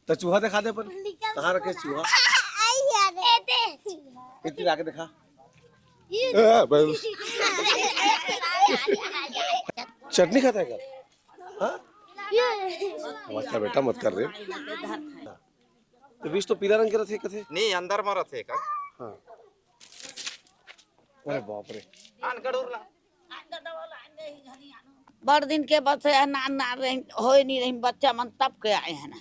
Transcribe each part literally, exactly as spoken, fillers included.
तो चूहा दिखा दे अपन। कहाँ रखे चूहा? इतनी लाके दिखा। ए, बस। चटनी खाता है क्या? हाँ? मत कर बेटा, मत कर रे। तो बीज तो पीला रंग के रथे कथे। नहीं, अंदर में रथे का। हाँ। अरे बाप रे। आन कड़ोर ला। बड़ दिन के बस है ना, ना रही, होय नहीं रही, बच्चा मन तब के आए हैं ना।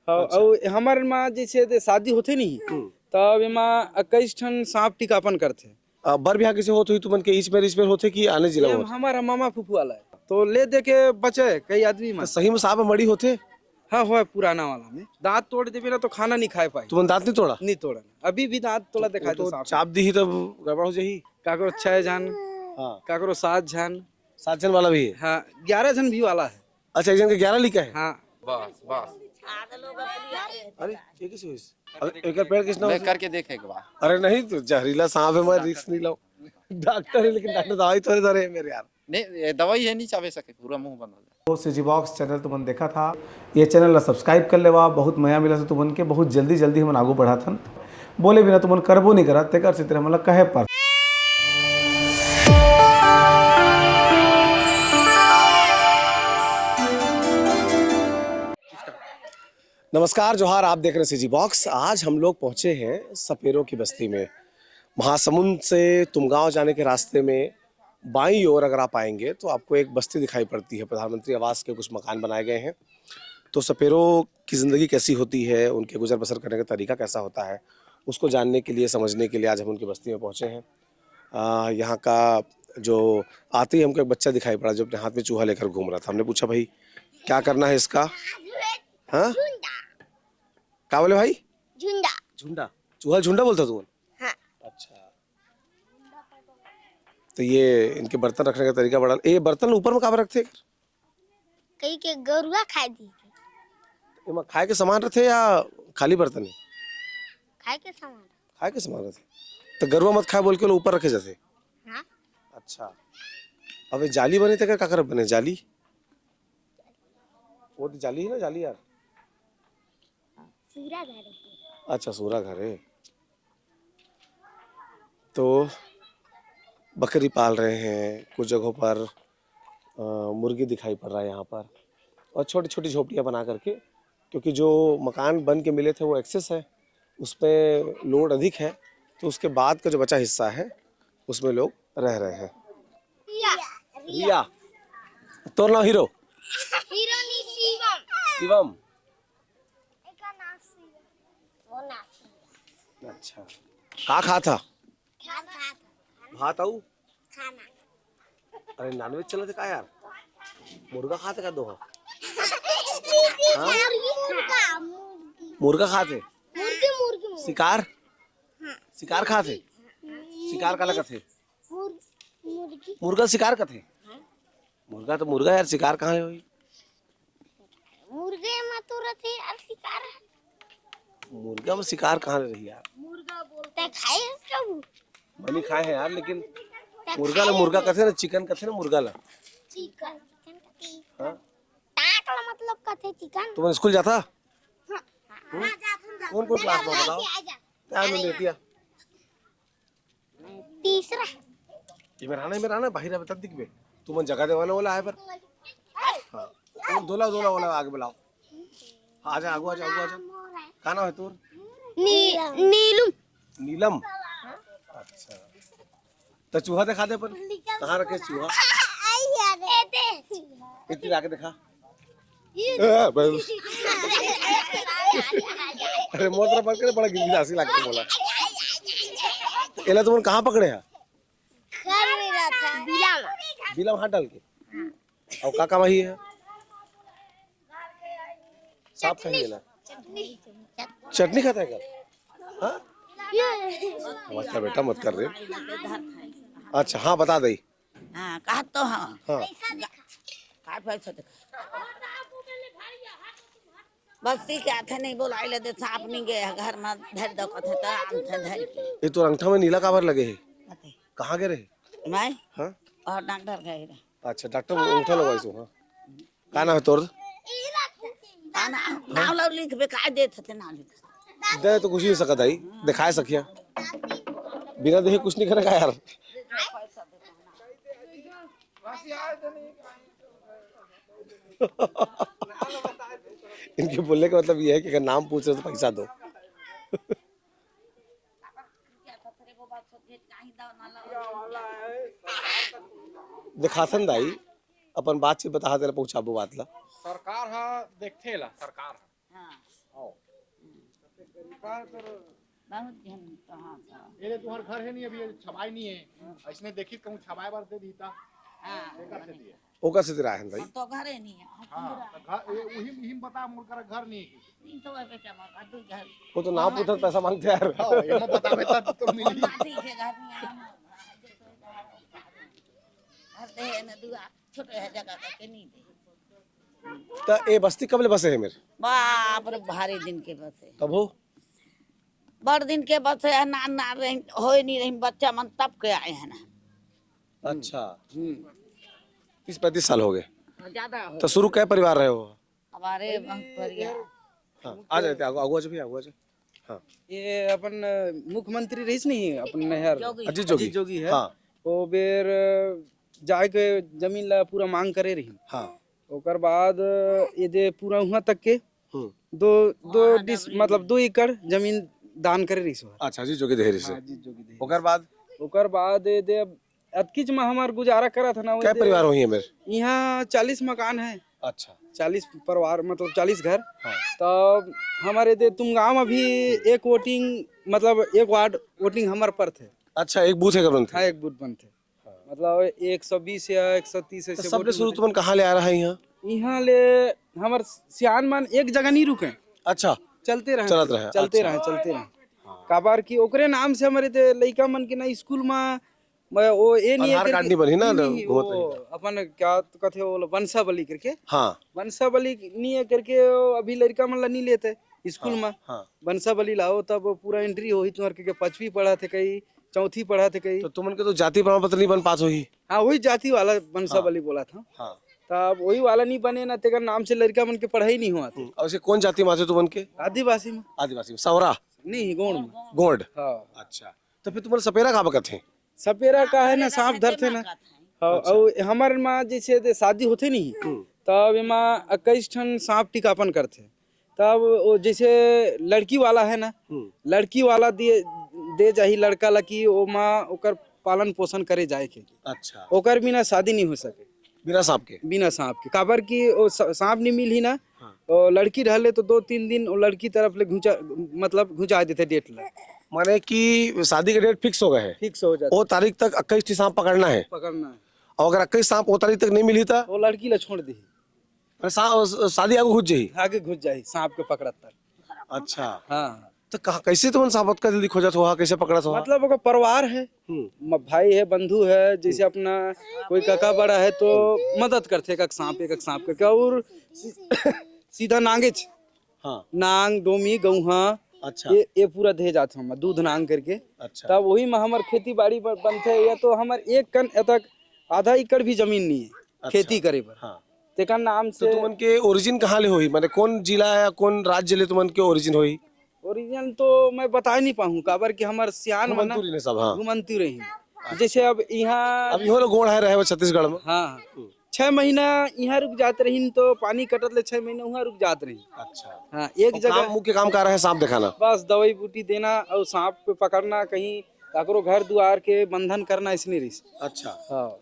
हाँ, अच्छा। अउ हमर माँ जैसे दे शादी होथे नहीं, हम्म। तब एमा इक्कीस ठन सांप टीकापन करथे। अ, बर बिहाव किसे होत हुई तुमन के इच मेर, इच मेर होथे कि आने जिला ये होथे? हमर मामा फूफू वाला है, तो ले दे के बचे कई आदमी तो मन। सही में सांप मड़ी होथे? हाँ, होय पुराना वाला में। दांत तोड़ देबे ना तो खाना नहीं खाए पाए। तुमन दांत नहीं तोड़ा? नहीं तोड़ा। अभी भी दांत तोड़ा तो, दिखाई तो दे सांप। चाप दी ही तब गड़बड़ हो जाही। काकरो छह झन, हाँ। काकरो सात झन। सात झन वाला भी है? हाँ, ग्यारह झन भी वाला है। अच्छा, एक झन के ग्यारह लिखा है? हाँ। बस, बस। अरे, ये किस हुई? अरे, एकर पेड़ किसना मैं होई? करके देख एक बार। अरे नहीं, तो जहरीला सांप है, मैं रिस्क नहीं लाऊं। डॉक्टर है, लेकिन डॉक्टर दवाई थोड़े धरे है मेरे यार। नहीं, ये दवाई है, नहीं चाबे सके, पूरा मुंह बंद हो जाए। तो सीजी बॉक्स चैनल तुमन देखा था, ये चैनल ला सब्सक्राइब कर लेवा, बहुत मया मिला से तुमन के, बहुत जल्दी, जल्दी हमन आगू बढ़त हन। बोले बिना तुमन करबो नहीं करत, तेकर सेती हमन ला कहे पर। नमस्कार, जोहार, आप देख रहे हैं सीजी बॉक्स। आज हम लोग पहुंचे हैं सपेरों की बस्ती में। महासमुंद से तुमगांव जाने के रास्ते में बाईं ओर अगर आप आएंगे तो आपको एक बस्ती दिखाई पड़ती है। प्रधानमंत्री आवास के कुछ मकान बनाए गए हैं। तो सपेरों की ज़िंदगी कैसी होती है, उनके गुजर बसर करने का तरीका कैसा होता है, उसको जानने के लिए, समझने के लिए आज हम उनकी बस्ती में पहुंचे हैं। आ, यहाँ का जो आते ही हमको एक बच्चा दिखाई पड़ा जो अपने हाथ में चूहा लेकर घूम रहा था। हमने पूछा, "भाई, क्या करना है इसका?" हाँ? झुंडा। का बोले भाई? झुंडा। झुंडा। चूहा झुंडा बोलता तू? हाँ। अच्छा। तो ये इनके बर्तन रखने का तरीका बड़ा, ये बर्तन ऊपर में काबर रखते हैं? कई के गरुआ खाए दी। एमा खाए के सामान रथे या खाली बर्तन है? खाए के सामान। खाए के सामान रथे। तो गरुआ मत खाए बोल के ऊपर रखे जाते? हाँ। अच्छा। अब ये जाली बने थे का, काकर बने जाली? वो तो जाली है ना, जाली यार। सूरा घर है। अच्छा, सूरा घर है। तो बकरी पाल रहे हैं, कुछ जगहों पर, अ, मुर्गी दिखाई पड़ रहा है यहाँ पर, और छोटी-छोटी झोपड़ियाँ बना करके, क्योंकि जो मकान बन के मिले थे वो एक्सेस है, उस पे लोड अधिक है, तो उसके बाद का जो बचा हिस्सा है उसमें लोग रह रहे हैं। रिया। रिया। तोर नाम हीरो? हीरो नहीं, शिवम। शिवम। एकर नाम शिवम। वो नाम शिवम। अच्छा। का खात हा? खात, खात। भात आऊ? खाना। अरे नॉनवेज चलत हे का यार? मुर्गा खात हे का दोहा? हाँ? मुर्गी, मुर्गा, मुर्गी। मुर्गा खात हे? मुर्गी, मुर्गी, मुर्गी। शिकार? हाँ। शिकार खात हे? शिकार काला कथे? मुर-, मुर्गी। मुर्गा शिकार कथे? हाँ। मुर्गा तो मुर्गा यार, शिकार कहाँ ले होई? मुर्गे में तो रथे यार शिकार। मुर्गा में शिकार कहाँ ले रही यार? मुर्गा बोलते खाए इसका वो। मनी खाए है यार, लेकिन ते मुर्गा ला खाए मुर्गा नहीं। कथे ना, चिकन कथे ना मुर्गा ला। चिकन, चिकन कथे। हाँ? टाक ला मतलब कथे चिकन। तुमन स्कूल जाथा? हाँ। हम्म? कौन कौन क्लास में बताओ? आजा, आजा। क्या नाम है बेटिया? तीसरा। ये मेरा ना, ये मेरा ना, बाहिर आबे तब दिखबे। तुमन जगह देवाना वाला आए पर। हाँ। और दोला, दोला वाला आगे बुलाओ। हाँ, आजा, आगू आजा, आगू आजा। का नाम है तोर? नी-, नीलम। नीलम? अच्छा। तो चूहा दिखा दे अपन। कहाँ रखे चूहा? इतनी लाके दिखा। ए, बस। अरे, मोर तरफ मत करे, बड़ा गिलासी लागथे मोला। एला तुमन कहाँ पकड़े हा? घर में रहता है। बिला में। बिला में हाथ डाल के? हाँ। और का काम आई है? सांप खाई है ना? चटनी। चटनी खाता है क्या? हाँ? ये। मत कर बेटा, मत कर रे। अच्छा, हाँ, बता दई। हाँ, कहा तो हाँ। हाँ। का पैसा देखा? बस्ती के आथे नहीं बोलाए ले दे, सांप नहीं गए घर में धर दो कथे तो आनथे धर के। ये तो अंगठा में नीला काबर लगे है? कथे। कहाँ गए रहे? मैं? हाँ? और डॉक्टर गए रहे। अच्छा, डॉक्टर अंगठा लगवाई सो, हाँ। का नाम है तोर? नाम, नाम ला लिख, बेकार देत हते, नाम लिख। दे तो कुछ नहीं सकत आई, दिखाए सकिया। बिना देखे कुछ नहीं करेगा यार। इनके बोलने का मतलब ये है कि अगर नाम पूछ रहे हो तो पैसा दो। दिखाथन दाई, अपन बातचीत बता, तेला पहुंचाबो बात ला। सरकार ह देखथे ला, सरकार ह। हाँ। आओ। बहुत झन कहाँ था। ये ले, तुम्हार घर है नहीं, अभी ये छबाई नहीं है। ऐसने देखी कहूँ छबाई बार दे दीता। हाँ। एकर से दिए। ओकर से दिए रहन भाई। हम तो घरे नहीं है। हाँ, तो घर, ये उही, उही में बता, मोर करा घर नहीं है। नहीं तो वह बेटा मोर घर, दू घर। वो तो नाम पूछत पैसा मांगते यार। हाँ, ये मत बतावे तब तो मिली। माटी के घर नहीं है, हम घर दे न दुआ, छोटे है जगह करके नहीं दे। त ए बस्ती कब ले बसे हे मेर? बाप रे, भारी दिन के बसे। तब हो? बड़ दिन के बसे हे, ना, ना रही, होय नहीं रही, बच्चा मन तब के आए हैं ना। अच्छा। हम्म। तीस पैंतीस साल हो गए। हाँ, ज्यादा हो। तो शुरू कै परिवार रहे हो? हमारे बहुत परिवार। हाँ, आ जाते, आगो, आगो, आज भी आगो, आज। हाँ। ये अपन, अ, मुख्यमंत्री रहीस नहीं, अपन नहर, जोगी। अजीत जोगी। अजीत जोगी है। हाँ। वो बेर, अ, जाए के जमीन ला पूरा मांग करे रही। हाँ। ओकर बाद, अ, ये दे पूरा हुआ तक के हम्म। दो, दो डिस, मतलब दो एकड़ जमीन दान करे रहीस। अच्छा, अजीत जोगी दे रहीस। हाँ, अजीत जोगी दे। ओकर बाद? ओकर बाद ये दे अतकीच म हमर गुजारा करत हे ना, कै वैसे परिवार होही एमेर? इहाँ चालीस मकान है। अच्छा। चालीस परिवार, मतलब चालीस घर। हाँ। तब हमर एदे तुमगांव म भी एक वोटिंग, मतलब एक वार्ड वोटिंग हमर परथे। अच्छा, एक बूथ है बनथे? हाँ, एक बूथ बनथे। हाँ। मतलब एक सौ बीस या एक सौ तीस तो ऐसे सबले वोटिंग शुरू होथे। तुमन कहाँ ले आ रहा है यहाँ? इहाँ ले हमर सियान मन एक जगह नहीं रुके। अच्छा। चलते रहे, चलत रहे, चलते अच्छा। रहे, चलते रहे। हाँ। काबर कि ओकरे नाम से हमर एदे लइका मन के ना स्कूल म मैं वो ये नहीं है आधार कार्ड करके नहीं बनी ना, नहीं, नहीं, घूमत वो रही। अपन क्या तो कहते हो, वो वंशावली करके। हाँ। वंशावली नहीं है करके, वो अभी लड़का मन ला नहीं लेते स्कूल हाँ, में। हाँ। वंशावली लाओ, तब वो पूरा एंट्री होही तुम्हारे के, पांचवी पढ़ा थे कई, चौथी पढ़ा थे कई। तो तुमन के तो जाति प्रमाण पत्र नहीं बन पास होही। हाँ, वही जाति वाला वंशावली हाँ। बोला था। हाँ। तब वही वाला नहीं बने ना, तेकर नाम से लड़का मन के पढ़ाई नहीं हुआ था। हम्म, और इसे कौन जाति में आते तुमन के? आदिवासी में। आदिवासी में, सौरा? नहीं, गोंड में। गोंड? हाँ। अच्छा। तो फिर तुम्हारे सपेरा का बकत है? सपेरा का है ना, सांप धरथे ना। हाँ, अच्छा। और हमर माँ जैसे दे शादी होथे नहीं, हम्म। तब एमा इक्कीस ठन सांप टिकापन करथे। तब वो जैसे लड़की वाला है ना, हम्म। लड़की वाला दिए, दे जाही लड़का ला कि ओ माँ ओकर पालन पोषण करे जाए के। अच्छा। ओकर बिना शादी नहीं हो सके। बिना सांप के? बिना सांप के। काबर कि ओ स-, सांप नहीं मिलही ना, हाँ। ओ लड़की रहले तो दो तीन दिन ओ लड़की तरफ ले घुंचा, मतलब घुंचा देथे डेट ला। माने कि शादी के डेट फिक्स हो गए है? फिक्स हो जाता। ओ तारीख तक इक्कीस ठी सांप पकड़ना है? पकड़ना है। और अगर इक्कीस सांप ओ तारीख तक नहीं मिली था? वो लड़की ला छोड़ दी। अरे सा-, शादी आगे घुस जाही? आगे घुस जाही, सांप के पकड़त तक। अच्छा। हाँ। तो कहाँ, कैसे तुमन सांप अतका जल्दी खोजत हो, कैसे पकड़त हो? मतलब ओकर परिवार है, हम्म। म-, भाई है, बंधु है, जैसे अपना कोई काका बड़ा है तो मदद करथे एक एक सांप, एक एक सांप करके। और सी-, सीधा नांगेच, हाँ। नांग, डोमी, गौहा, अच्छा। ये, ये पूरा दे जात हम, दूध नांग करके। अच्छा। तब वही में हमर खेती बाड़ी ब-, बनथे, या तो हमर एक कन एतक आधा एकड़ भी जमीन नहीं है अच्छा। खेती करे बर। हाँ। तेकर नाम तो से तुमन के ओरिजिन कहाँ ले होही? माने कौन जिला या कौन राज्य ले तुमन के ओरिजिन होही? ओरिजिन तो मैं बता नहीं पाहूँ, काबर कि हमर सियान मन घुमंतू रहिन सब, हाँ। घुमंतू रहिन। अच्छा। जैसे अब यहाँ अब इहो लोग गोड़ है रहे हो छत्तीसगढ़ में। हाँ, हाँ। हम्म। छह महीना यहाँ रुक जात रहिन तो पानी कटत ले छह महीना वहाँ रुक जात रहिन। अच्छा। हाँ, एक तो जगह काम, मुख्य काम का रहे? सांप दिखाना? बस दवाई बूटी देना और सांप को पकड़ना, कहीं काकरो घर दुआर के बंधन करना, इसने रहिस। अच्छा। हाँ।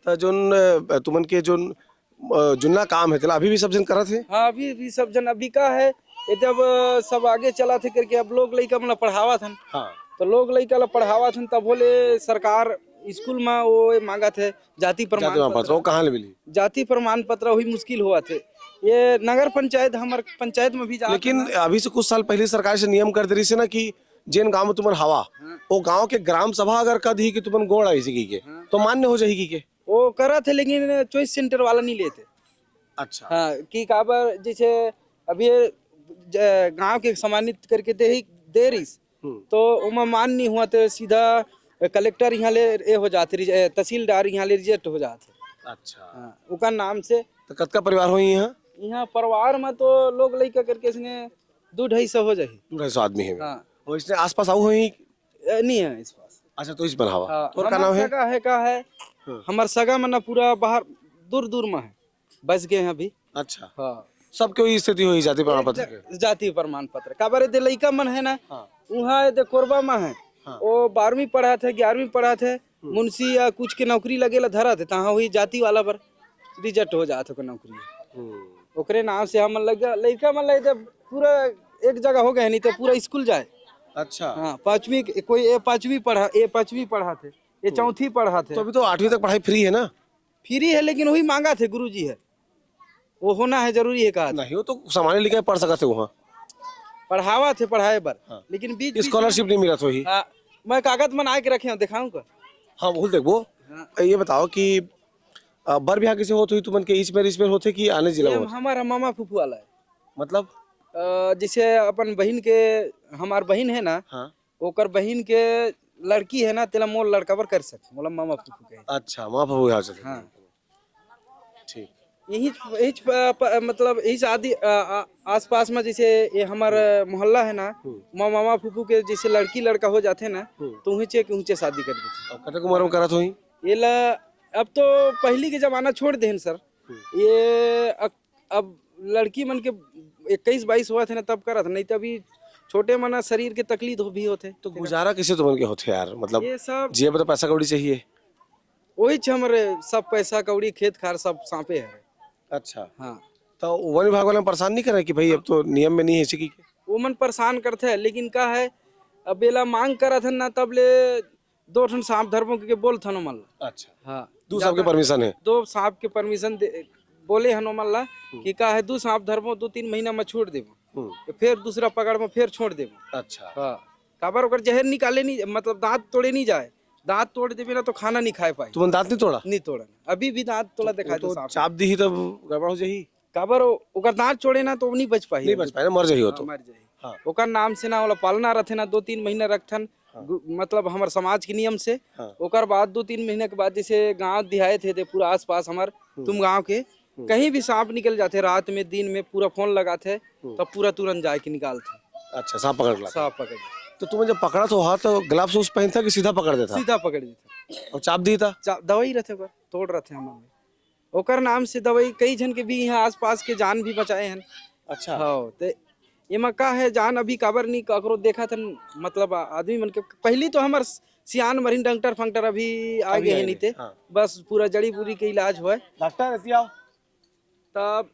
त जोन, अ, तुमन के जोन, अ, जुन्ना काम हे, तेला अभी भी सब जन करत हे? हाँ, अभी भी सब जन अभी का है, ये जब, अ, सब आगे चलत हे करके अब लोग लइका मन ला पढ़ावत हन। हाँ। तो लोग लइका ला पढ़ावत हन, तब होले सरकार स्कूल में वो मांगत हे, जाति प्रमाण जाति प्रमाण पत्र। पत्र, वो कहाँ ले मिली? जाति प्रमाण पत्र वही मुश्किल होवत हे। ये नगर पंचायत, हमर पंचायत में भी जात लेकिन हे ना। अभी से कुछ साल पहले सरकार से नियम कर दे रही से ना कि जेन गांव में तुमन हवा, हाँ। वो गांव के ग्राम सभा अगर कह दी कि तुमन गोड़ आई से की के, हाँ। तो मान्य हो जाही की के? वो करत हे, लेकिन चॉइस सेंटर वाला नहीं लेते। अच्छा। हाँ, कि काबर जैसे अभी ये ज-, गांव के सम्मानित करके दे ही, दे रहीस, हम्म। तो ओमा मान नहीं हुआ तो सीधा कलेक्टर यहाँ ले ये हो जात, रिज-, ए, तहसीलदार यहाँ ले रिजेक्ट हो जात हे। अच्छा। हाँ, ओकर नाम से। तो कतका परिवार होही यहाँ? यहाँ परिवार में तो लोग लइका करके इसने दू ढाई सौ हो जाही। दू ढाई सौ आदमी हे। हाँ। अउ इसने आसपास अउ होही? ए, नहीं है इस पास। अच्छा, तो इस बनावा। हाँ, तोर का हमार नाम है? सगा है, का है? हाँ। हमार सगा मन ना पूरा बाहर दूर दूर में है, बस गए हैं अभी। अच्छा। हाँ। सबके वही स्थिति होही, जाति प्रमाण पत्र के? जाति प्रमाण पत्र। काबर एदे लइका मन है ना, हाँ। उहाँ एदे कोरबा में है। हाँ। वो बारहवीं पढ़ाथे, ग्यारहवीं पढ़ाथे, हम्म। मुंशी या कुछ के नौकरी लगेला धराथे, तहाँ वही जाति वाला बर रिजेक्ट हो जात ओकर नौकरी। हम्म। ओकरे नाम से हमन लग, लइका मन लग पूरा एक जगह हो गए, नहीं तो पूरा स्कूल जाए। अच्छा। हाँ, पाँचवीं के, कोई ए पाँचवीं पढ़ा, ए पाँचवीं पढ़ाथे, ये हम्म। चौथी पढ़ाथे। तो अभी तो आठवीं तक पढ़ाई फ्री है ना? फ्री है, लेकिन वही मांगाथे गुरुजी है, वो होना है जरूरी है कहा। नहीं, वो तो सामान्य लिखा पढ़ सकत है वहाँ। पढ़ावाथे पढ़ाए बर, हाँ। लेकिन बीच बीच में स्कॉलरशिप नहीं मिलत होही। हाँ, मैं कागज बना के रखे हूँ, दिखाऊं का? हाँ, बोल देखबो। हाँ। ये बताओ कि, अ, बर बिहाव कइसे होत होही तुमन के, इच मेर, इच मेर होथे कि आने जिला में ये होथे? हमारा मामा फूफू वाला है। मतलब? अ, जैसे अपन बहिन के, हमार बहिन है ना, हाँ। ओकर बहिन के लड़की है ना, तेला मोर लड़का बर कर सकथे, मोला मामा फूफू कहे। अच्छा, मामा फूफू कहे। हाँ। ठीक। यही, यही प-, प-, मतलब यही आदि, अ, अ, आसपास में जैसे ये हमार हम्म। मोहल्ला है ना, हम्म। मा-, मामा फूफू के जैसे लड़की लड़का हो जाथे ना, हम्म। तो ऊंचे के ऊंचे शादी कर देथे। अब कतक उम्र में करत होही? ये ला, अब तो पहली के जमाना छोड़ देहन सर। हम्म। ये अक-, अब लड़की मन के इक्कीस बाईस होवत हे ना, तब करत, नहीं तो अभी छोटे मन शरीर के तकलीफ भी होथे। तो गुजारा कैसे तुमन के होथे यार? मतलब, ये सब जिए बर तो पैसा कौड़ी चाहिए। वही छ हमरे सब पैसा कौड़ी, खेत खार सब सांपे है। अच्छा। हाँ। तो वन विभाग वाला परेशान नहीं करे कि भाई, अब तो नियम में नहीं है, ऐसे की? वो मन परेशान करथे, लेकिन का है, अब एला मांग करत हन ना, तब ले दो ठन सांप धरबो के बोलथन ओमन ला। अच्छा। हाँ। दू सांप के ज्यादा परमिशन है? दो सांप के परमिशन दे, बोले हन ओमन ला हम्म। कि का है, दू सांप धरबो, दो तीन महीना में छोड़ देबो। हम्म। तो फिर दूसरा पकड़बो, फिर छोड़ देबो। अच्छा। हाँ। काबर ओकर जहर निकाले नहीं, मतलब दांत तोड़े नहीं जाए। दांत तोड़ देबे ना तो खाना नहीं खाए पाए। तुमन दांत नहीं तोड़ा? नहीं तोड़ा। अभी भी दांत तोड़ा तो दिखाए वो तो तो सांप। चाप दी ही तब गड़बड़ हो जाही। काबर ओ-, ओकर दांत तोड़े ना तो नहीं बच पाही। नहीं बच पाए ना, मर जाही वो हाँ, तो। मर जाही। हाँ। ओकर नाम से ना ओला पालना रथे ना, दो तीन महीना रखथन, हाँ। गु-, मतलब हमर समाज के नियम से। हाँ। ओकर बाद दो तीन महीना के बाद जैसे गांव दिहाए थे, ते पूरा आसपास हमर हम्म। तुम गांव के हम्म। कहीं भी सांप निकल जाथे रात में, दिन में पूरा फोन लगाथे, हम्म। तब पूरा तुरंत जाए के निकालथे। अच्छा, सांप पकड़ के लाथे। सांप पकड़। तो तुमन जब पकड़त हो, हाँ, तो ग्लव्स उस पहनता कि सीधा पकड़ देता? सीधा पकड़ देता। और चाप देता? चा-, दवाई रथे ओकर, तोड़ रथे हमन। ओकर नाम से दवाई कई झन के भी यहाँ आसपास के जान भी बचाए हन। अच्छा। हाँ, ते एमा का है, जान अभी काबर नहीं काकरो देखत हन, मतलब आदमी मन के पहली तो हमर सियान मरीन डंगटर फंगटर अभी आ अभी गए आए हैं नहीं ते। हाँ। बस पूरा जड़ी बूटी के इलाज होए। डॉक्टर, एती आओ। तब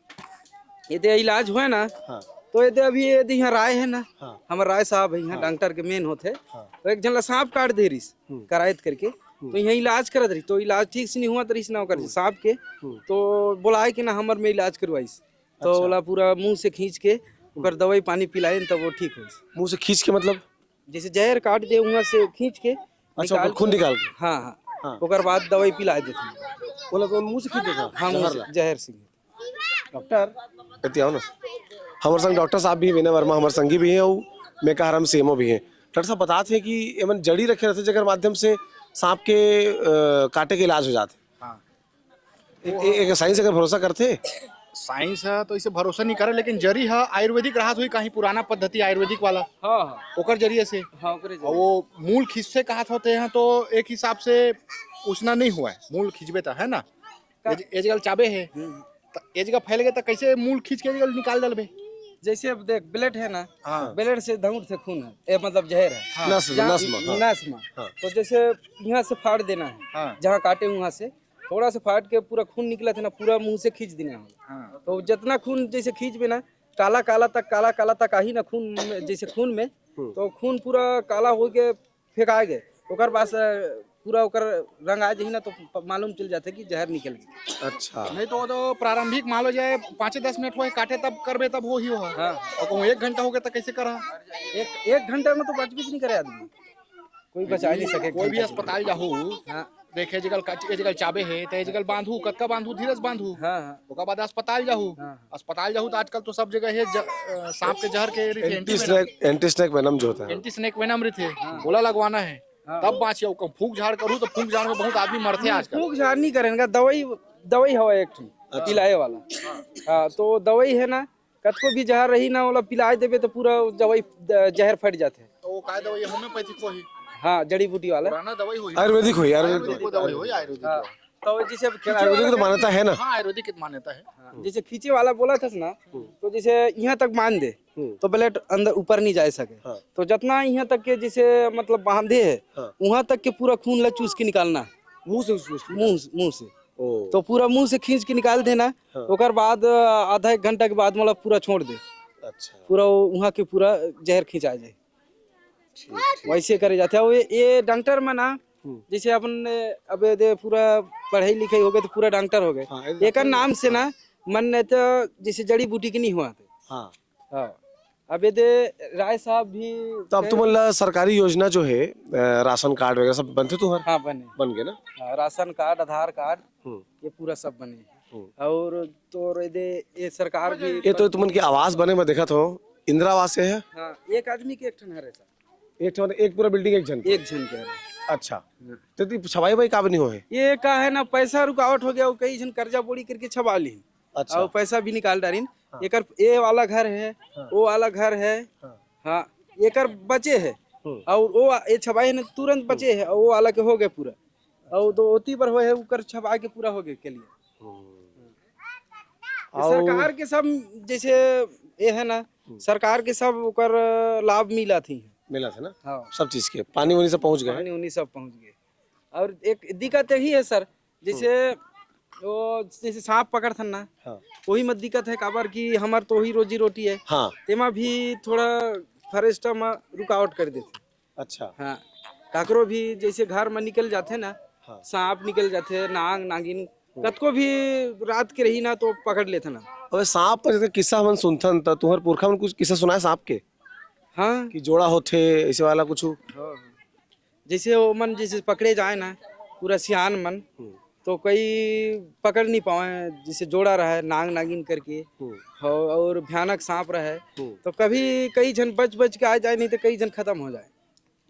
एदे इलाज होए ना, हाँ। तो एदे अभी एदे यहाँ राय है ना, हाँ। हमर राय साहब है यहाँ हाँ। डॉक्टर के मेन होथे। हाँ। तो एक झन ला सांप काट दे रहिस, हम्म। करायत करके, हम्म। तो यहाँ इलाज करत रहिस, तो इलाज ठीक से नहीं हुआ रहिस ना ओकर हम्म। सांप के, हम्म। तो बोलाए के ना हमर में इलाज करवाइस, तो अच्छा। ओला पूरा मुंह से खींच के ओकर हम्म। दवाई पानी पिलाए न, तब वो ठीक होइस। मुंह से खींच के मतलब? जैसे जहर काट दे, वहाँ से खींच के अच्छा, निकाल ओकर खून के निकाल के? हाँ, हाँ। हाँ। ओकर बाद दवाई पिला देथे। बोला तो मुंह से खींच देता? हाँ, मुंह जहर से, ला। जहर से। डॉक्टर, एती आओ ना। हमर संग डॉक्टर साहब भी, विनय वर्मा हमर संगी भी हैं, और मेकाहारा सीएमओ भी हैं। डॉक्टर साहब बतात हैं कि एमन जड़ी रखे रहथे, जेकर माध्यम से सांप के, अ, काटे के इलाज हो जाथे। हाँ। ए-, ए-, एक साइंस अगर भरोसा करथे? साइंस ह तो इसे भरोसा नहीं करे, लेकिन जरी ह आयुर्वेदिक रहत होही, कहीं पुराना पद्धति आयुर्वेदिक वाला, हाँ, हाँ। ओकर जरिए से। हाँ, ओकरे और जरिए। वो मूल खींचथे कहत होथे हैं, तो एक हिसाब से उसना नहीं हुआ है, मूल खींचबे त, है ना? का- एज-, एजगल चाबे है, हम्म। त एजगल फैल गए त कैसे मूल खींच के एजगल निकाल डलबे? जैसे अब देख, ब्लेड है ना, हाँ। ब्लेड से धौंकथे खून है, ए, मतलब जहर है। हाँ। नस में, जहाँ नस में, हाँ। नस में। हाँ। तो जैसे यहाँ से फाड़ देना है, हाँ। जहाँ काटे वहाँ से, थोड़ा सा फाट के पूरा खून निकलथे ना, पूरा मुंह से खींच देना है। हाँ। तो जितना खून जैसे खींचबे ना, काला काला तक, काला काला तक आही ना खून में, जैसे खून में, हम्म। तो खून पूरा काला हो के फेंका गए, ओकर बाद से पूरा ओकर रंग आ जाही ना, तो प-, मालूम चल जाथे कि जहर निकल गया। अच्छा। नहीं तो वो तो प्रारंभिक मान लो जाए पाँचे दस मिनट होए काटे तब करबे तब हो ही हो। हाँ। और कहूँ एक घंटा हो गया तो कैसे करा? एक, एक घंटा में तो बच भी नहीं करे आदमी। कोई बचा ही नहीं सके कोई भी घंटा अस्पताल जाहू, हाँ। देखे, एजगल का, एजगल चाबे है, तो एजगल बांधू, कतका बांधू, धीरज बांधू। हाँ, हाँ। ओकर बाद अस्पताल जाहू। हाँ, हाँ। अस्पताल जाहू, तो आजकल तो सब जगह है, ज-, अ, सांप के जहर के रहिथे, anti snake, anti snake venom जो होता है। एंटी स्नेक वेनम रहिथे, हाँ। ओला लगवाना है, हाँ। तब बाँची। ओकर फूंक झाड़ करू, तो फूंक झाड़ में बहुत आदमी मरथे आजकल। फूंक झाड़ नहीं करेंगे, दवाई, दवाई हवा एक ठो। अच्छा। पिलाए वाला। हाँ, तो दवाई है ना, कतको भी जहर रही ना, ओला पिलाए देबे तो पूरा दवाई द-, जहर फट जाथे। तो वो काय दवाई है? होम्योपैथिक को ही? हाँ, जड़ी बूटी वाला। पुराना दवाई होई। आयुर्वेदिक होई, आयुर्वेदिक आयुर्वेदिक को दवाई होई, आयुर्वेदिक हाँ, दवाई। तो जैसे अब खींचे आयुर्वेदिक वाला तो मान्यता है ना? हाँ, आयुर्वेदिक मान्यता है। हाँ, जैसे खींचे वाला बोला था ना, हम्म। तो जैसे यहाँ तक बांध दे, हम्म। तो ब्लड अंदर ऊपर नहीं जा सके। हाँ। तो जितना यहाँ तक के जैसे मतलब बांधे है, हाँ। वहाँ तक के पूरा खून ला चूस के निकालना है। मुंह से चूस के? मुंह से, मुंह से। ओ। तो पूरा मुंह से खींच के निकाल देना, हाँ। ओकर बाद आधा एक घंटा के बाद मतलब पूरा छोड़ दे। अच्छा। पूरा वो वहाँ के पूरा जहर खींचा जाए। ठीक, ठीक। वैसे करे जाथे। और ये, ये डॉक्टर मन ना, हम्म। जैसे अपन, अब ये दे पूरा पढ़ाई लिखाई हो गए तो पूरा डॉक्टर हो गए। हाँ, ये एकर डॉक्टर नाम से हाँ। ना, मन नहीं तो जैसे जड़ी बूटी के नहीं हुआ थे। हाँ। हाँ। अब ये दे राय साहब भी तो अब तुमन ला सरकारी योजना जो है, अ, राशन कार्ड वगैरह सब बनथे तुहर? हाँ, बने। बन गए ना? हाँ, राशन कार्ड, आधार कार्ड, हम्म। ये पूरा सब बने। हम्म। और तो ये दे, ये सरकार भी ये तो तुमन के आवास बने में देखत हो, इंदिरा आवास है? हाँ, एक आदमी के एक ठन हरे सर। एक ठन, एक पूरा बिल्डिंग एक झन के? एक झन के हरे। अच्छा। हाँ। तो ती छवाई भाई का बनी हो है? ये का है ना, पैसा रुकावट हो गया, वो कई झन कर्जा बोड़ी करके छवा ली। अच्छा। और पैसा भी निकाल डारिन। हाँ। एकर ए वाला घर है, हाँ। वो वाला घर है। हाँ। हाँ, एकर बचे है। हम्म। और वो ए छबाई है ना, तुरंत बचे है, और वो वाला के हो गए पूरा। और दो ओती पर होए है, उकर छबा के पूरा हो गए के लिए। हम्म। ये और सरकार के सब जैसे ये है ना, हम्म। सरकार के सब ओकर लाभ मिला थी। मिला था ना? हाँ। सब चीज के, पानी वानी सब पहुंच गए? पानी उनी सब पहुंच गए। और एक दिक्कत यही है सर, जैसे हम्म। वो जैसे सांप पकड़थन ना, हाँ। वही में दिक्कत है, काबर कि हमर तो वही रोजी रोटी है। हाँ। तेमा भी थोड़ा फॉरेस्ट में रुकावट कर देथे। अच्छा। हाँ, काकरो भी जैसे घर में निकल जाथे ना, हाँ। सांप निकल जाथे, नाग नागिन, हम्म। कतको भी रात के रही ना तो पकड़ लेथे ना। अबे सांप पर जैसे किस्सा हमन सुनथन त तुहर पुरखा मन कुछ किस्सा सुनाए सांप के? हाँ। कि जोड़ा होथे, ऐसे वाला कुछ? हाँ, हाँ। जैसे वो मन जैसे पकड़े जाए ना, पूरा सियान मन, हम्म। तो कोई पकड़ नहीं पावे, जैसे जोड़ा रहे, नाग नागिन करके, हम्म। हो, और भयानक सांप रहे, हम्म। तो कभी कई झन बच बच के आ जाए, नहीं तो कई झन खत्म हो जाए।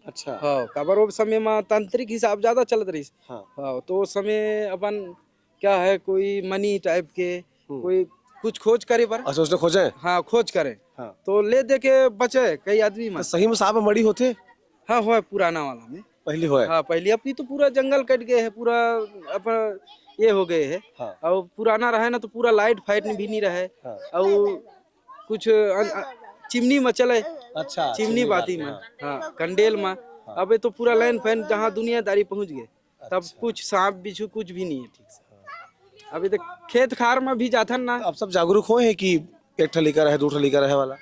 अच्छा। हाँ, काबर वो समय में तांत्रिक हिसाब ज्यादा चलत रहिस। हाँ। हाँ, तो उस समय अपन क्या है, कोई मनी टाइप के, हम्म। कोई कुछ खोज करे बर। अच्छा, उसने खोजे? हाँ, खोज करे। हाँ। तो ले दे के बचे कई आदमी तो मन। सही में सांप मड़ी होथे? हाँ, होए पुराना वाला में। पहली होए? हाँ, पहली। अपनी तो पूरा जंगल कट गए है, पूरा अपन ये हो गए है। हाँ। और पुराना रहे ना तो पूरा लाइट फाइट भी नहीं रहे। हाँ। और कुछ अन-, अ, चिमनी में चले। अच्छा, चिमनी चिमनी बाती बाती, में। हाँ। हाँ, कंडेल में। हाँ। अबे तो पूरा लाइन फैन जहाँ दुनियादारी पहुँच गए, तब अच्छा। कुछ सांप बिच्छू कुछ भी नहीं है ठीक से। अभी तो खेत खार में भी जाथन ना। तो अब सब जागरूक होए हैं कि एक ठा लइका रहे, दू ठा लइका रहे वाला?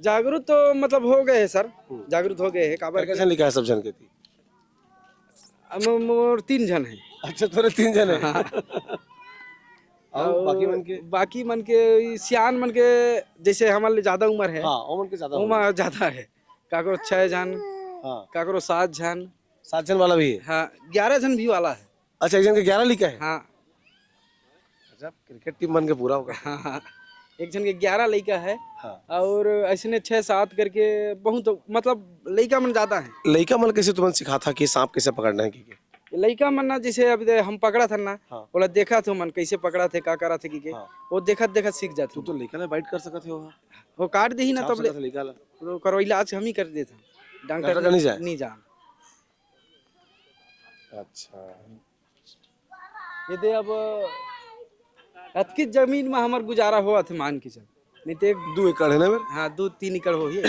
जागरूक तो मतलब हो गए हैं सर, हम्म। जागरूक हो गए हैं, काबर कैसे के लिखा है सब जन के ती? अब मो-, मोर तीन झन है। अच्छा, तोरे तीन झन है। हाँ। और और बाकी मन के? बाकी मन के, ई सियान मन के, जैसे हमर ले ज्यादा उम्र है, हाँ, ओमन के ज्यादा ओमा होही। ज्यादा है। काकरो छह झन, हाँ। काकरो सात झन। सात झन वाला भी है? हाँ, ग्यारह झन भी वाला है। अच्छा, एक झन के ग्यारह लइका है? हाँ। गजब, क्रिकेट टीम बन के पूरा होगा। हाँ, हाँ। एक झन के ग्यारह लइका है हाँ। और ऐसने छह सात करके बहुत, मतलब, लइका मन ज्यादा है। लइका मन कैसे तुमन सिखाथा कि सांप कैसे पकड़ना है कि के? लइका मन ना, जैसे अभी दे हम पकड़ाथन ना, हाँ। ओला देखथे ओमन कैसे पकड़थे, का करथे कि के, हाँ। वो देखत देखत सीख जाथे। तू तो लइका ले बाइट कर सकत हे वहाँ। वो काट देही ना, चाप तब ले सकत हे लइका ला। तो करो इलाज हम ही कर देथन। डॉक्टर डॉक्टर का नहीं जाए? नहीं जान। अच्छा। ये दे अब अतकी जमीन में हमर गुजारा होवत हे, मान के चल। नहीं तो एक दू एकड़ है ना मेरे? हाँ, दू तीन एकड़ होही।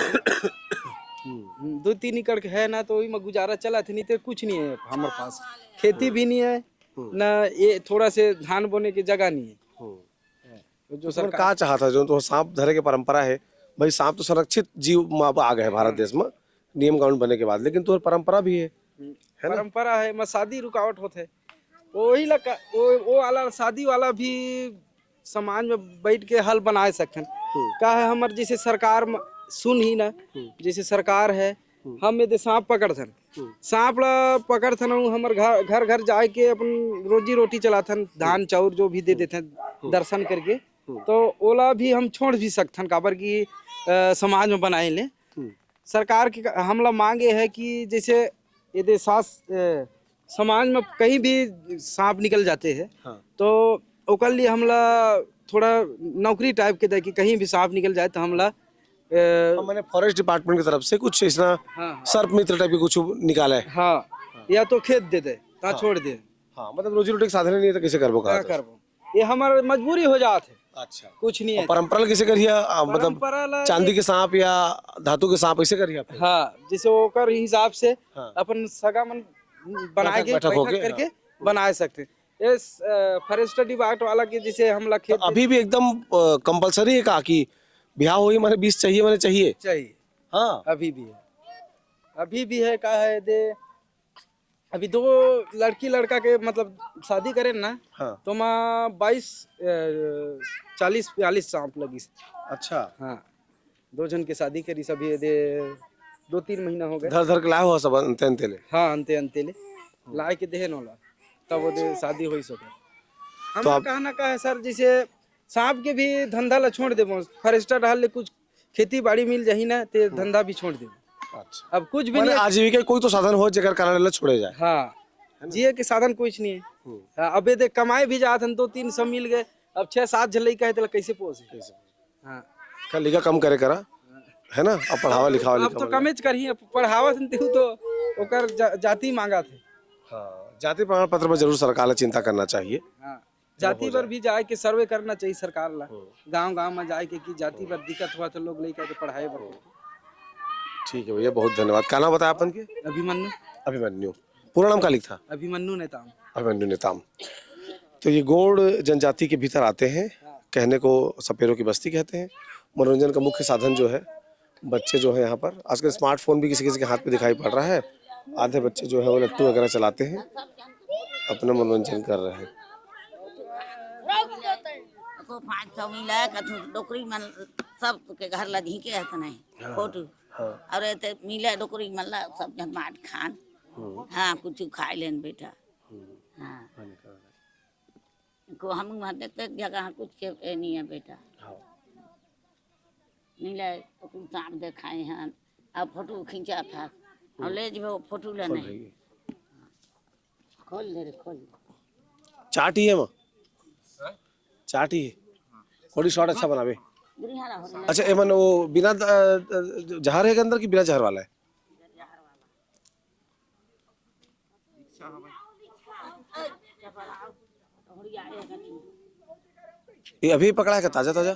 हम्म। हम्म, दू तीन एकड़ के है ना, तो ओही में गुजारा चलत हे, नहीं तो कुछ नहीं है हमर पास। खेती भी नहीं है, हम्म। ना ये थोड़ा से धान बोने के जगह नहीं है। हम्म। तो जो तुमन सरकार का चाहत हे, जो तो सांप धरे के परंपरा है, भाई सांप तो संरक्षित जीव में अब आ गए भारत हाँ। देश में, नियम कानून बने के बाद, लेकिन तोर परंपरा भी है, हम्म। है ना? परंपरा है, मैं शादी रुकावट होत है, वही ला का-, वो, वो वाला शादी वाला भी समाज में बैठ के हल बनाए सकथन। हम्म। का है, हमर जैसे सरकार म-, सुन ही ना, हम्म। जैसे सरकार है, हम्म। हम यदि सांप पकड़थन, हम्म। सांप ला पकड़थन, अउ हमर घर, घर, घर जाए के अपन रोजी रोटी चलाथन, धान हम्म। चाउर जो भी दे हम्म। देथन, हम्म। दर्शन करके, हम्म। तो ओला भी हम छोड़ भी सकथन, काबर कि, अ, समाज में बनाए ले। हम्म। सरकार के हमला मांग ये है कि जैसे यदि सास, अ, समाज में कहीं भी सांप निकल जाते हैं, हाँ। तो ओकर लिए हमला थोड़ा नौकरी टाइप के दे कि कहीं भी सांप निकल जाए तो हमला, ए, हम मैंने फॉरेस्ट डिपार्टमेंट की तरफ से कुछ इसना हाँ, हाँ। सर्प मित्र टाइप के कुछ निकाला है। हाँ, या तो खेत दे दे, ता छोड़ दे। हाँ, मतलब रोजी रोटी के साधन नहीं है तो कैसे करबो क्या कहा था? करबो? ये हमारा मजबूरी हो जात है, अच्छा। कुछ नहीं और है। परंपरा कैसे करिया? आ, मतलब परंपरा ला चांदी एक- के सांप या धातु के सांप ऐसे करिया आप? हाँ, जैसे ओकर हिसाब से हाँ। अपन सगा मन बनाए बैठक- के बैठक बैठक होके, करके बना सकते हैं। ये फॉरेस्ट डिपार्ट वाला के जैसे हमला तो खेत अभी भी एकदम कंपलसरी है का कि ब्याह होई माने बीस चाहिए माने चाहिए? चाहिए, हाँ। अभी भी है, अभी भी है। का है दे, अभी दो लड़की लड़का के मतलब शादी करे ना, हाँ। तो माँ बाईस चालीस बयालीस सांप लगी। अच्छा। हाँ, दो जन के शादी करी सभी दे, दो तीन महीना हो गए। धर धर के लाए हो सब अंते अंते ले। हाँ, अंते अंते ले लाए के देहे नोला, तब वो दे शादी होई सके। हम तो आप- कहना का है सर, जैसे सांप के भी धंधा ला छोड़ देबो, फॉरेस्टर रहल ले कुछ खेती बाड़ी मिल जाही ना, ते धंधा भी छोड़ देबो। अच्छा। अब कुछ भी माने नहीं, आजीविका के कोई तो साधन हो जेकर कारण ला छोड़े जाए। हाँ, जिए के साधन कुछ नहीं है। हम्म। हाँ, अबे दे कमाए भी जात हन, दो तीन सौ मिल गए, अब छह सात झन लइका है, तेला कैसे पोसे? हाँ, का लिखा कम करे करा, है ना? अब पढ़ावा लिखावा अब लिखा तो कमेच करही, अब पढ़ावत हन तेहू तो ओकर जा, जाति मांगा थे। हाँ, जाति प्रमाण पत्र पर जरूर सरकार ला चिंता करना चाहिए। हाँ, जाति पर भी जाए के सर्वे करना चाहिए सरकार ला, गांव गांव में जाए के कि जाति पर दिक्कत हुआ तो लोग लेकर के पढ़ाए बर। ठीक है भैया, बहुत धन्यवाद। का नाम बताया अपन के? अभिमन्यु। अभिमन्यु। पूरा नाम का लिख था? अभिमन्यु नेताम। अभिमन्यु नेताम। तो ये गोंड जनजाति के भीतर आते हैं, कहने को सपेरों की बस्ती कहते हैं। मनोरंजन का मुख्य साधन जो है, बच्चे जो है यहाँ पर, आजकल स्मार्टफोन भी किसी किसी के हाथ में दिखाई पड़ रहा है। आधे बच्चे जो है वो लट्टू वगैरह चलाते हैं, अपना मनोरंजन कर रहे हैं। को पाँच सौ मिला, कथू डोकरी मन सब के घर ला झींके हत नहीं। फोटो। हाँ। और एते मिला डोकरी मन ला सब जन बांट खान। हाँ, कुछ खाए लेन बेटा। हाँ। को हम वहाँ देखते जगह कुछ के ए नहीं है बेटा। हाँ। मिला तो कुछ सांप देखाए हैं, अब फोटो खींचा था, और ले जो फोटो लेने। खोल दे रे, खोल दे। चाट ही है माँ, चाट ही है। थोड़ी शॉट अच्छा बनावे। बुढ़ियारा हो रहा। अच्छा, एमन वो बिना द- अ, जहर है के अंदर कि बिना जहर वाला है? ये अभी पकड़ा है क्या, ताजा ताजा?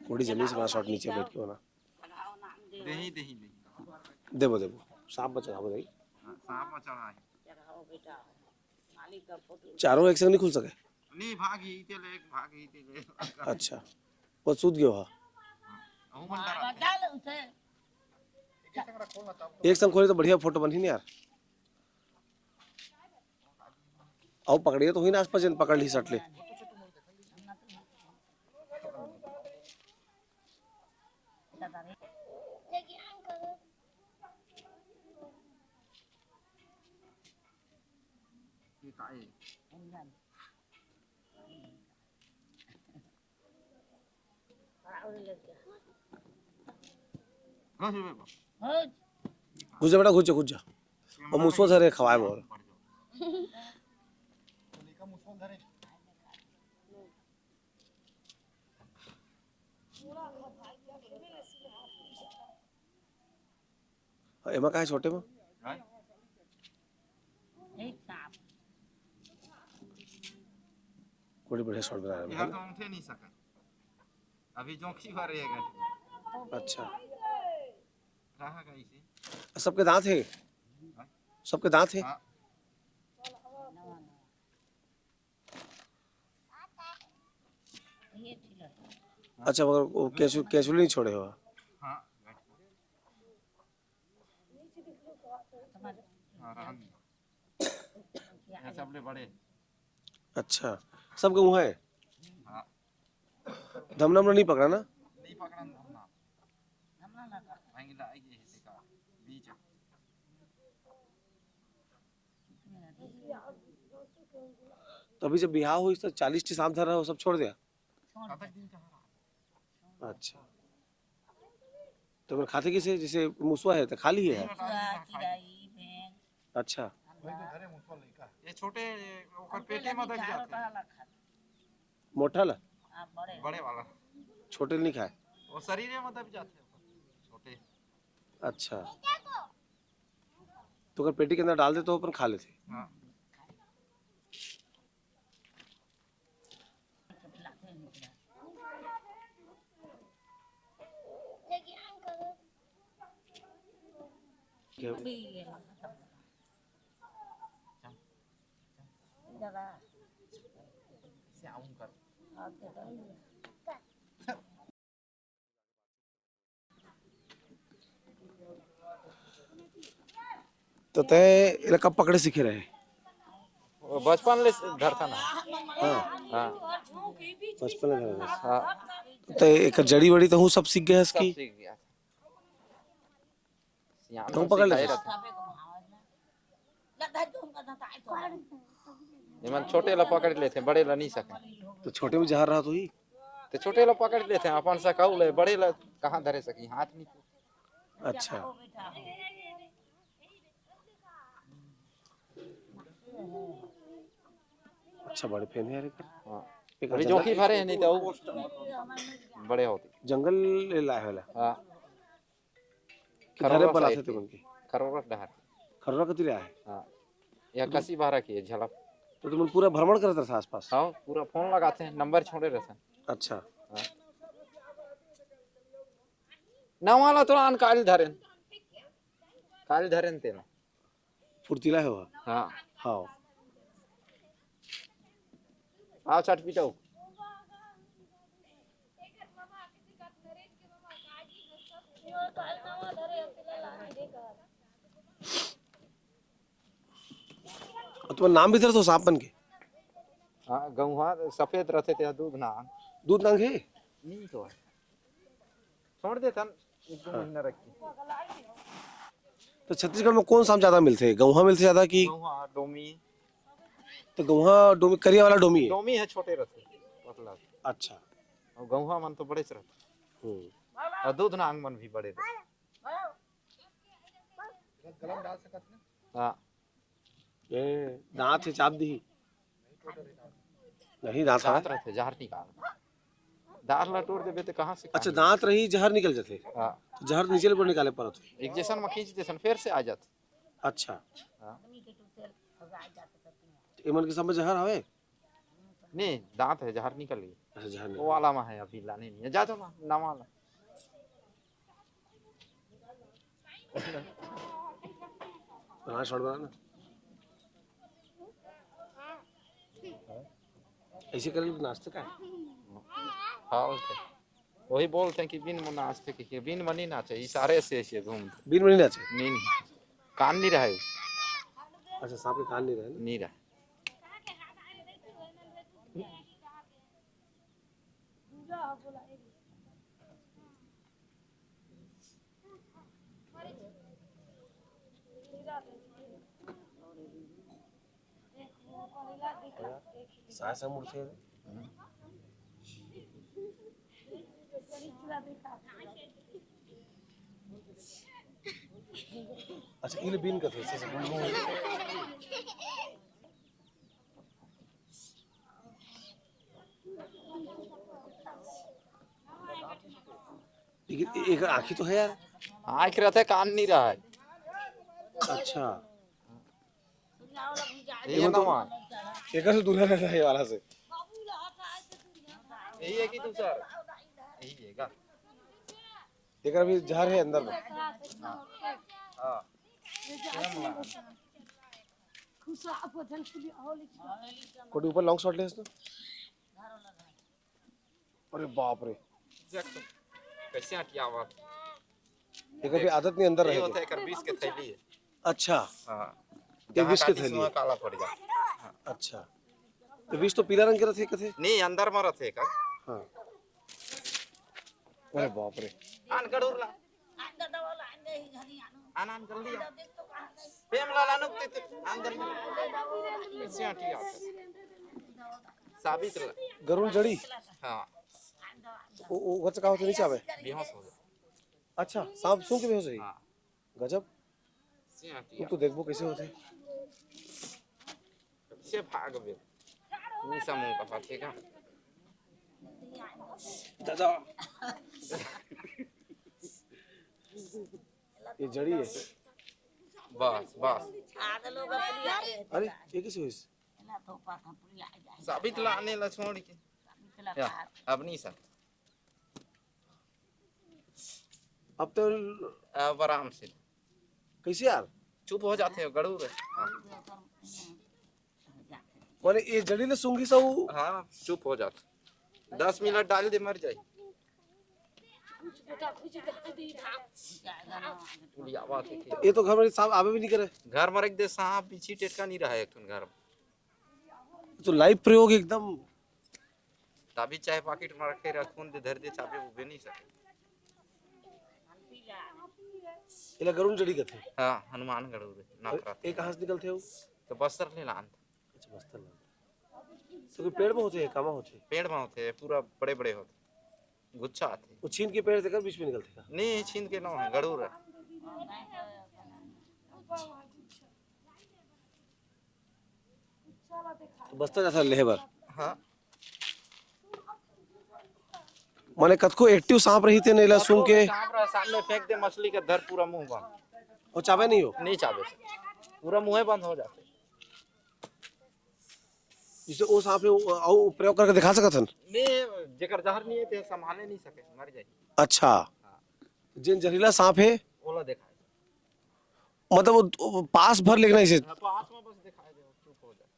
थोड़ी जमीन से बड़ा शॉट नीचे बैठ के बना। देही देही देही। देबो देबो, सांप में चढ़ाबो देही। हाँ, सांप में चढ़ा है। चारों एक संग नहीं खुल सके। नहीं, भाग ही तेले, एक भाग ही तेले। अच्छा, वो सूत गयो हा। अहू मन डरा। एक संग खोले तो बढ़िया फोटो बनही ना यार। अउ पकड़िए तो हुई ना आसपास जन पकड़ ली सटले। ये का है? घुस बे बा। घुस जा बेटा, घुस जा, घुस जा। वो मुसवा धरे खवाए मोर। एमा का है छोटे में? हाँ? एक सांप। बड़ी बढ़िया शॉट बना रहे यार हैं। तो उठे नहीं सका। अभी जोंकी भर रहेगा। अच्छा, रहा का इसे। सबके दांत है, सबके दांत है। हाँ। ये ठीक है। अच्छा, मगर वो कैंचू कैंचुली नहीं छोड़े हो? हाँ। हाँ, रहन दे। ये सबले बड़े। अच्छा, सबके मुँह है। हाँ। धमना में नहीं पकड़ा ना? नहीं पकड़न धमना। भांगिला आई ये हिस्से का बीच। तो अभी जब बिहाव हुई तो चालीस टी सांप धर रहा हो, सब छोड़ दिया? कतक दिन का है? अच्छा, तो फिर खाते किसे? जैसे मुसवा है तो खा लिए है। चिड़ई, बेंग, अच्छा, ये छोटे, ओकर पेटे में दब जाथे। मोटा ला? बड़े वाला। छोटे नहीं खाए। वो शरीर में दब जाथे, छोटे। अच्छा। तो अगर पेटी के अंदर डाल दे तो अपन खा लेथे। हाँ। तो तैं एला कब पकड़े सीखे रहे? वो बचपन ले धरथन। हाँ। हाँ। बचपन ले धरथन। हाँ। तो एकर जड़ी वड़ी तो हूँ सब सीख गए हस सब की? सीख गया। सियान कहूँ मन पकड़ ले सिखाए रहे। एमन छोटे ला पकड़ लेथे, बड़े ला नहीं सके। तो छोटे में जहर रहत होही? तो छोटे ला पकड़ लेथे, अपन सकाऊ ले, बड़े ला कहाँ धरे सकी, हाथ नहीं। अच्छा। अच्छा, बड़े पेन हे यार एकर। हाँ। एक अभी हजार जोखी भरे हे, नहीं तो बड़े होते। जंगल ले लाए होला। हाँ। कि खरोरा डायरेक्ट बलाथे side ते के। मन के? खरोरा डहर। खरोरा कति ले आए? हाँ। या कसी बारह की है झलक। तो तुमन पूरा भ्रमण करत रहता आसपास? हाँ, पूरा फोन लगाथे, नंबर छोड़े रहथे। अच्छा। हाँ। नवा ला थोड़ा अन काल धरेन। काल धरेन तेला। फुर्तीला हे वो। हाँ। हाँ। आओ, चट पिटाओ। और तुम्हारा नाम भी धर दो सांप बन के। हाँ, गौहा सफेद रहते थे, दूध नांग। दूध नांग है? नहीं तो है। छोड़ देता न, एक दो हाँ। महीना रख के। तो छत्तीसगढ़ में कौन सांप ज्यादा मिलते हैं? गौहा मिलते ज्यादा कि? गौहा, डोमी। तो गौहा, डोमी, करिया वाला डोमी है? डोमी है, छोटे रहते, पतला। अच्छा। और गौहा मन तो बड़े से रहते। हम्म। और दूध नांग मन भी बड़े रहते। हाँ। ए, दांत हे, चाप दी। नहीं, दांत दांत है। रहते, जहर निकाल। दांत ला टूट देबे तो कहाँ से अच्छा, खाही? दांत रही, जहर निकल जाते। हाँ। तो जहर नीचे ले निकाले पड़त होही। एक जैसन में खींच देसन, फिर से आ जात। अच्छा। हाँ। एमन के सब में जहर हवे? नहीं, दांत है, जहर निकल गई। अच्छा, जहर वो निकल। वाला में है, अभी लाने नहीं है। जा तो ना, नवा ला। हाँ, शॉर्ट बना ना। ऐसे करके नाचते का? हाँ, ओके। वही बोलते हैं कि बिन मन नाचते कि, कि बिन मनी नाचे, इशारे से ऐसे घूमते। बिन मनी नाचे? नहीं, नहीं। कान नहीं रहा है। अच्छा, सांप के कान नहीं रहा है ना? नहीं रहा। सास हम उठे। अच्छा, इल बीन का था, से, से, लेकिन ए-, एक आँखी तो है यार। आँख रहते, कान नहीं रहा है। अच्छा। ये ये तो नवा है। एक से दूर रहता है ये वाला से। यही है कि दूसरा? यही है का? एक अभी जहर है अंदर में। हाँ। कोई ऊपर लॉन्ग शॉट ले इसको। अरे बाप रे। देख तो, कैसे हटिया हुआ। ये कभी आदत नहीं अंदर ये रहेगी। होता है, एकर बीस के थैली है। अच्छा। हाँ। ये बीस के जहाँ थैली सुआ है। काला पड़ जाता। अच्छा। तो बीस तो पीला रंग के रहते, कहते? नहीं, अंदर में रहते का। हाँ। अरे बाप रे। आन गड़ूर ला। आन, आन, जल्दी आ। प्रेम लाला नुक ते, ते, आन जल्दी। कैसे हटिया? साबित ला। गरुड़ जड़ी? हाँ। वो, वो, वो का होता नीचे आवे? बेहोश हो गया। अच्छा, सांप सूंघ के बेहोश हुई? हाँ। गजब। से हटिया। तू तो देखबो कैसे होते। से भाग बे। निशा मुंह का पाछे का। दादा। ये जड़ी है। बस, बस। अरे, ये किस हुई? साबित ला आने ला छोड़ के। या, अब नहीं सर। अब तो अब आराम से। कैसे यार? चुप हो जाते हो, गड़ू रे। हाँ। माने ये जड़ी ले सूंघी सा वो। हाँ, चुप हो जाते। दस मिनट डाल दे, मर जाए। ये तो घर में सांप आवे भी नहीं करे। घर में रख दे, सांप बिच्छी टेटका नहीं रहा है एक ठन घर में। तो लाइव प्रयोग एकदम। तभी चाहे पाकिट में रखे रखून दे, धर दे, चाबी उबे नहीं सके। एला गरुड़ जड़ी कथे। हाँ, हनुमान गरुड़ रे, नखरा। ये कहाँ से निकलथे हो? तो बस्तर ले लान। अच्छा, बस्तर लान। तो कोई पेड़ में होथे, कामा होथे? पेड़ में होथे, पूरा बड़े-बड़े होथे। गुच्छा आथे। वो छीन के पेड़ देकर बीच में निकलथे का? नहीं, छीन के नो है, गरुड़ है। तो बस्तर जैसा लेहे बर। हाँ। माने कतको एक्टिव सांप रही थे, नेला सूंघ के। सांप रहा, सामने फेंक दे मछली के, धर पूरा मुंह बंद। और चाबे नहीं हो? नहीं चाबे से। पूरा मुंह बंद हो जाते। जैसे वो सांप है, वो, वो प्रयोग करके दिखा सकत हन? नहीं, जेकर जहर नहीं है, ते संभाले नहीं सके, मर जाए। अच्छा। हाँ। जिन जहरीला सांप है? ओला दिखाए। मतलब वो, वो पास भर लेके नहीं से? हाँ, पास में बस दिखाई दे, चुप हो जाए।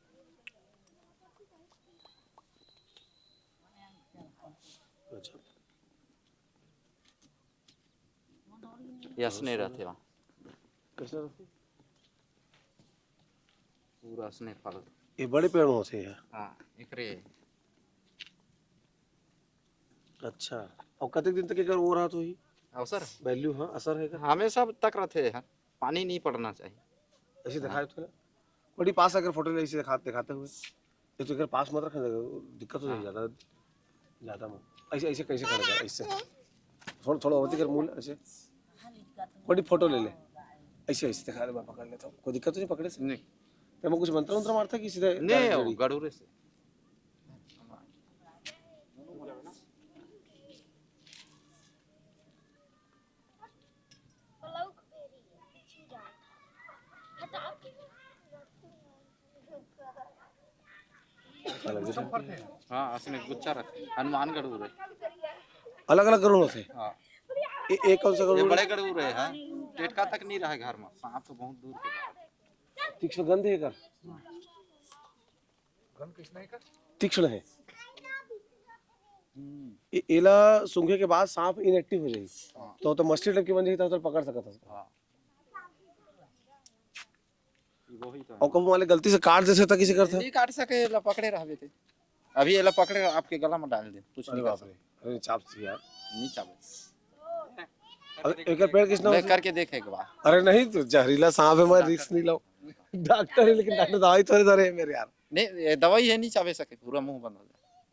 अच्छा। ये असने रहथे वहाँ। कैसे रहथे? पूरा असने फल। ये बड़े पेड़ में होथे ये? हाँ, एकरे। अच्छा, और कतेक दिन तक एकर वो रहत होही? अवसर? Value, हाँ, असर है एकर? हमेशा तक रहथे, हाँ। पानी नहीं पड़ना चाहिए। ऐसे हाँ। दिखाए तो ना, बड़ी पास अगर फोटो ले, ऐसे दिखा-, दिखाते हुए, ये तो अगर पास मत रखना, दिक्कत हो जाएगी हाँ। ज्यादा, ज्यादा मत। ऐसे, ऐसे कैसे खड़ा कर, ऐसे। थोड़ा, थोड़ा और दिक्कत मूल, ऐसे। बड़ी फोटो ले ले। ऐसे, ऐसे दिखा दे, मैं पकड़ लेता हूँ। कोई दिक्कत तो नहीं पकड़े से? नहीं। तो मैं कुछ मंत्र वंत्र मारता कि सीधे नहीं, direct वो जड़ी? गड़ूरे से। हाँ, असने गुच्छा रखे। हनुमान गड़ूर है। अलग-अलग गरुड़ होथे? हाँ। ए-, एक कौन सा ये गरुड़? बड़े गड़ूर है, हाँ। टेटका तक नहीं रहे घर में। सांप तो बहुत दूर के बात। तीक्ष्ण गंध है एकर? गंध किसने का? तीक्ष्ण है। हम्म। ए-, एला सूंघे के बाद सांप inactive हो जाही। हाँ। तो, तो मछली type के बन जाही, तो, तो पकड़ सकत हस। हाँ। ये वही तो है। और कबो मान ले गलती से काट देथे, तो किसे करथे? नहीं काट सके, एला पकड़े रहबे ते। अभी एला पकड़े, आपके गला में डाल दे, कुछ अरे नहीं कर बाप रे, सकते। अरे चाप सी यार। नहीं चाबे। अरे, एकर पेड़ किसना मैं होथे? करके देख एक बार। अरे नहीं, तो जहरीला सांप है, मैं डॉक्टर risk नहीं लाऊं। डॉक्टर है, लेकिन डॉक्टर दवाई थोड़े धरे है मेरे यार। नहीं, ये दवाई है, नहीं चाबे सके, पूरा मुंह बंद हो जाए।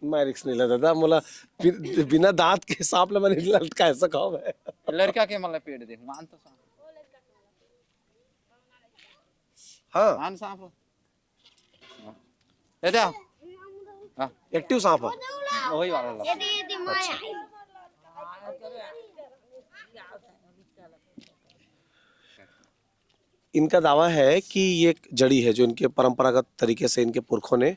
मैं risk नहीं लेता था, मोला बि-, बिना दांत के सांप ला मैं नहीं लटका सकता हूं मैं। लड़का के मतलब पेड़ दे, मान तो सांप। हाँ। मान सांप। ये दे। हाँ। Active सांप है। वही वाला ला। ये दे, ये दे, माया। इनका दावा है कि ये एक जड़ी है जो इनके परंपरागत तरीके से इनके पुरखों ने, अ,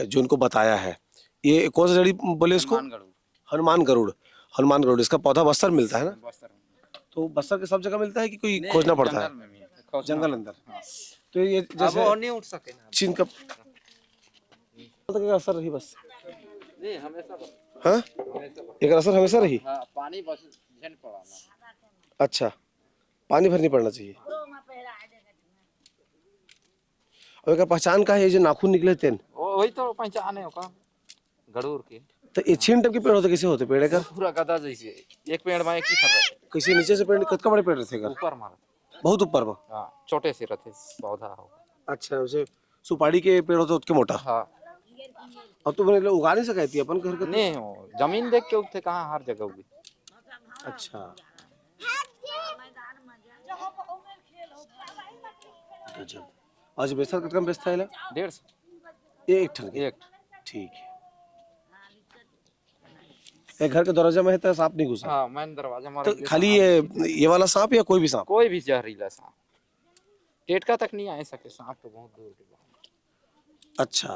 जो इनको बताया है। ये कौन सा जड़ी बोले इसको? हनुमान गरुड़। हनुमान गरुड़। हनुमान गरुड़, इसका पौधा बस्तर मिलता है ना? बस्तर में। तो बस्तर के सब जगह मिलता है कि कोई नहीं, खोजना पड़ता है? जंगल में मिलता है, खोजना जंगल पड़ता है। अंदर। हाँ। तो ये अब जैसे वो नहीं उठ सके ना। चीन का तक का असर रही बस। नहीं, हमेशा बस। हाँ? हमेशा बस। एक असर हमेशा रही? हाँ, पानी बस झन पड़ा ना। अच्छा, पानी भर नहीं पड़ना चाहिए। और एकर पहचान का है, ये जो नाखून निकले तेन? वो, वही तो पहचान है ओका, गड़ूर के। तो ये छीन type के पेड़ होथे, कैसे होथे पेड़ एकर? पूरा गदा जैसे, एक पेड़ में एक ही फर रहथे। कैसे नीचे से पेड़, कतका बड़े पेड़ रहथे एकर? ऊपर में। बहुत ऊपर में? हाँ, छोटे से रहथे, पौधा हो। अच्छा, जैसे सुपारी के पेड़ होथे, उतके मोटा? हाँ। और तुम एला उगा नहीं सके थी अपन घर के? नहीं हो, जमीन देख के उगथे, कहाँ हर जगह उगे। अच्छा। जहाँ पर ओमेर खेल होता है। गजब। आज बेचथस, कतका म बेचथस एला? डेढ़ सौ। ये एक ठन के? ठीक है। ये घर के दरवाजा में है तो सांप नहीं घुसा? हाँ, main दरवाजा मार तो खाली ये, ये वाला सांप या कोई भी सांप? कोई भी जहरीला सांप, टेटका तक नहीं आ सके सांप तो बहुत दूर के बात। अच्छा।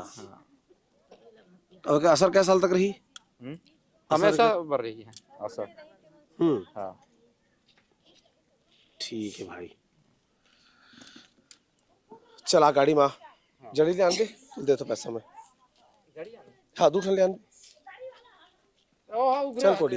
अब का असर कै साल तक रही? हम्म? हमेशा बर रही है असर। हम्म। हाँ। ठीक है भाई, चला गाड़ी में, जड़ी ले आन दे, दे तो पैसा मैं। हाँ, दू ठन ले आन दे। चल कोडी।